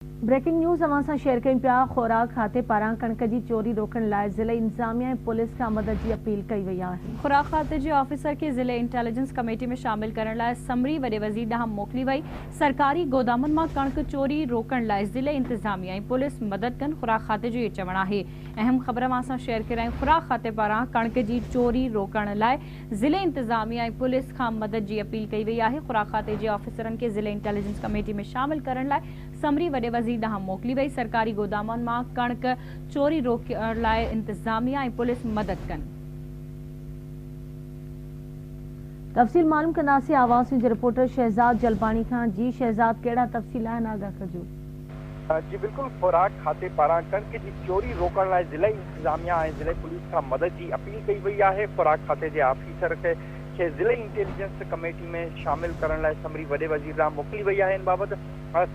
Breaking news اوهان سان share ڪيون پيا، خوراڪ کاتي پاران ڪڻڪ جي چوري روڪڻ لاء ضلعي انتظاميا ۽ پوليس کان مدد جي اپيل ڪئي وئي آهي. خوراڪ کاتي جي آفيسر کي ضلعي انٽيليجنس ڪميٽي ۾ شامل ڪرڻ لاء سمري وڏي وزير ڏانهن موڪلي وئي، سرڪاري گودامن مان ڪڻڪ چوري روڪڻ لاء ضلعي انتظاميا ۽ پوليس مدد ڪن، خوراڪ کاتي جو اهو چوڻ آهي. اهم خبر اوهان سان شيئر ڪري رهيا آهيون، خوراڪ کاتي پاران ڪڻڪ جي چوري روڪڻ لاء ضلعي انتظاميا ۽ پوليس کان مدد جي اپيل ڪئي وئي آهي، خوراڪ کاتي جي آفيسرن کي ضلعي انٽيليجنس ڪميٽي ۾ شامل ڪرڻ لاء سمري وڏي وزير ڏانهن موڪلي وئي، سرڪاري گودامن مان ڪڻڪ چوري روڪڻ لاء انتظاميا ۽ پوليس مدد ڪن. تفصيل معلوم ڪنداسين آواز نيوز جي رپورٽر شهزاد جلباڻي کان، جي شهزاد ڪهڙا تفصيل آهن آگاهه ڪجو. جي بلڪل خوراڪ کاتي پاران ڪڻڪ جي چوري روڪڻ لاء ضلعي انتظاميا ۽ ضلعي پوليس کان مدد جي اپيل ڪئي وئي آهي، خوراڪ کاتي جي آفيسر کي ضلعي انٽيليجنس ڪميٽي ۾ شامل ڪرڻ لاء سمري وڏي وزير ڏانهن موڪلي وئي آهي، ان بابت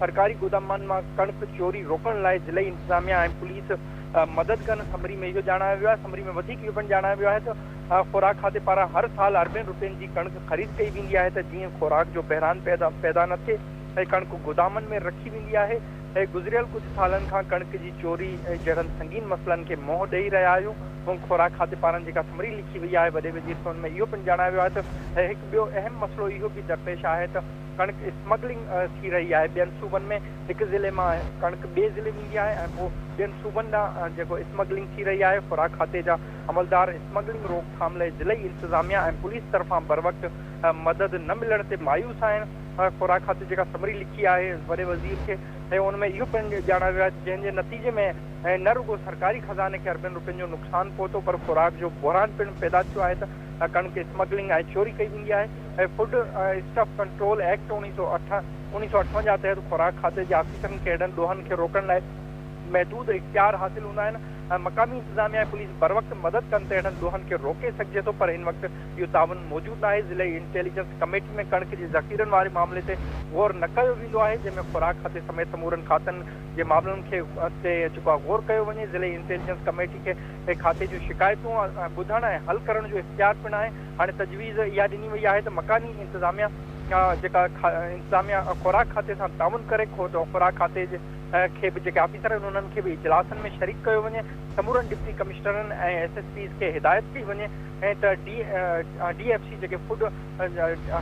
سرڪاري گودامن مان ڪڻڪ چوري روڪڻ لاء ضلعي انتظاميا ۽ پوليس مدد ڪن، سمري ۾ اهو ڄاڻايو ويو آهي، سمري ۾ وڌيڪ اهو پڻ ڄاڻايو ويو آهي ته خوراڪ کاتي پاران هر سال اربين روپين جي ڪڻڪ خريد ڪئي ويندي آهي ته جيئن خوراڪ جو بحران پيدا نه ٿئي ۽ ڪڻڪ گودامن ۾ رکي ويندي آهي ۽ گذريل ڪجهه سالن کان ڪڻڪ جي چوري جهڙن سنگين مسئلن کي منهن ڏئي رهيا آهيون، خوراڪ کاتي پاران جيڪا سمري لکي وئي آهي وڏي وزير کي ان ۾ اهو پڻ ڄاڻايو ويو آهي ته هڪ ٻيو اهم مسئلو اهو به درپيش آهي ته ڪڻڪ اسمگلنگ ٿي رهي آهي ٻين صوبن ۾ هڪ ضلعي مان ڪڻڪ ٻئي ضلعي ويندي آهي ۽ پوء ٻين صوبن ڏانهن جيڪو اسمگلنگ ٿي رهي آهي خوراڪ کاتي جا عملدار اسمگلنگ روڪٿام لاء ضلعي انتظاميا ۽ پوليس طرفان بروقت مدد نه ملڻ تي مايوس آهن خوراڪ کاتي جيڪا سمري لکي آهي وڏي وزير کي ۽ ان ۾ اهو پڻ ڄاڻايو ويو آهي ته جنهن جي نتيجي ۾ نه رڳو سرڪاري خزاني کي اربين روپين جو نقصان پهتو پر خوراڪ جو بحران پڻ پيدا ٿيو آهي ته ڪڻڪ اسمگلنگ ۽ چوري ڪئي ويندي آهي ۽ فوڊ اسٽف ڪنٽرول ايڪٽ 1958 تحت خوراڪ کاتي جي آفيسرن کي اهڙن ڏوهن کي روڪڻ لاء محدود اختيار حاصل هوندا آهن ۽ مقامي انتظاميا ۽ پوليس بروقت مدد ڪن ته اهڙن ڏوهن کي روڪي سگهجي ٿو پر هن وقت اهو تعاون موجود ناهي، ضلعي انٽيليجنس ڪميٽي ۾ ڪڻڪ جي ذخيرن واري معاملي تي غور نه ڪيو ويندو آهي جنهن ۾ خوراڪ کاتي سميت سمورن کاتن جي معاملن کي تي جيڪو آهي غور ڪيو وڃي، ضلعي انٽيليجنس ڪميٽي کي کاتي جون شڪايتون ٻڌڻ ۽ حل ڪرڻ جو اختيار پڻ آهي، هاڻي تجويز اها ڏني وئي آهي ته مقامي انتظاميا جيڪا انتظاميا خوراڪ کاتي سان تعاون ڪري خوراڪ کاتي جي کي به جيڪي آفيسر آهن انهن کي به اجلاسن ۾ شريڪ ڪيو وڃي، سمورن ڊپٽي ڪمشنرن ۽ ايس ايس پيز کي هدايت ڪئي وڃي ته ڊي ايف سي جيڪي فوڊ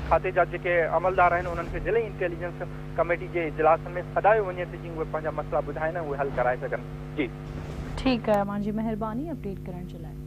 کاتي جا جيڪي عملدار آهن انهن کي ضلعي انٽيليجنس ڪميٽي جي اجلاسن ۾ سڏايو وڃي ته جيئن اهي پنهنجا مسئلا ٻڌائين ۽ اهي حل ڪرائي سگهن. جي. ٺيڪ آهي اوهان جي مهرباني اپڊيٽ ڪرڻ جي لاء.